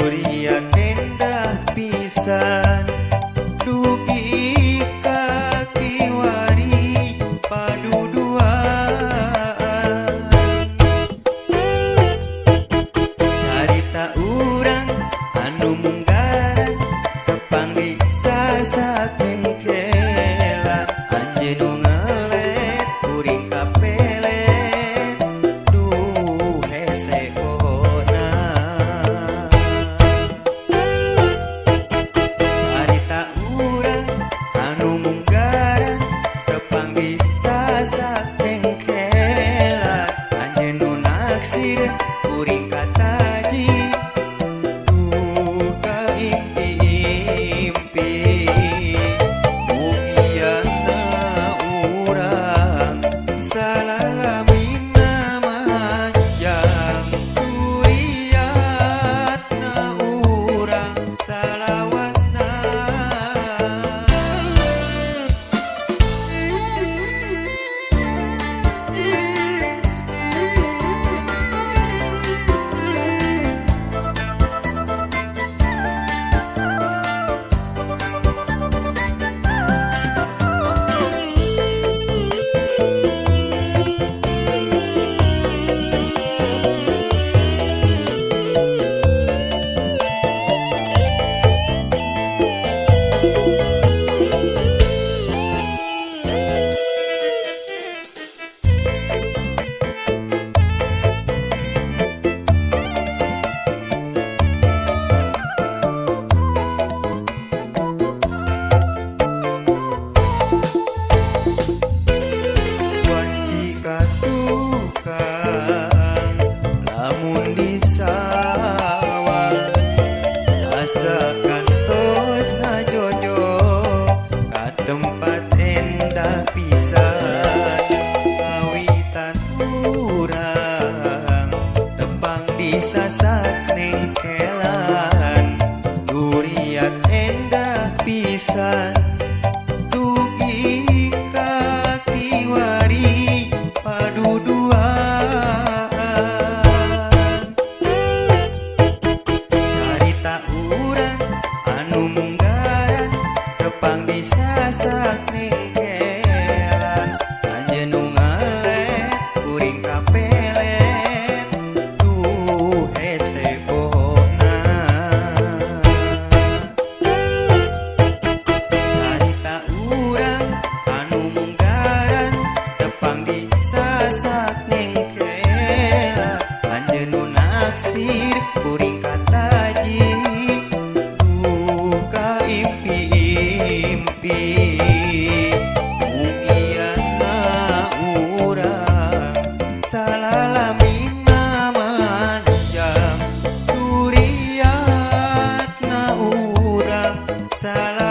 Duriat endah pisan dugi ka kiwari paduduaan. Carita urang anu munggaran tepang di sasak nengkelan. Anjeun nu ngelet kuring kapelet, duh hese pohona. Carita urang anu munggaran tepang di sasak nengkelan. Anjeun nu naksir kuring kataji, duh kaimpi-impi. Mugiana urang salalamina manjang, duriatna urang salawasna. Wanci ka tukang lamun di sawah, asa kantos ngajojo ka tempat endah pisan. Kawitan urang tepang di sasak nengkelan, duriat endah pisan dugi ka kiwari paduduaan. Carita urang anu munggaran tepang di sasak nengkelan. Anjeun nu ngalet kuring kapelet, duh hese pohona. Carita urang anu munggaran tepang di sasak nengkelan. Anjeun nu naksir kuring kataji, duh kaimpi-impi. Mugiana urang salalamina manjang, duriatna urang salah.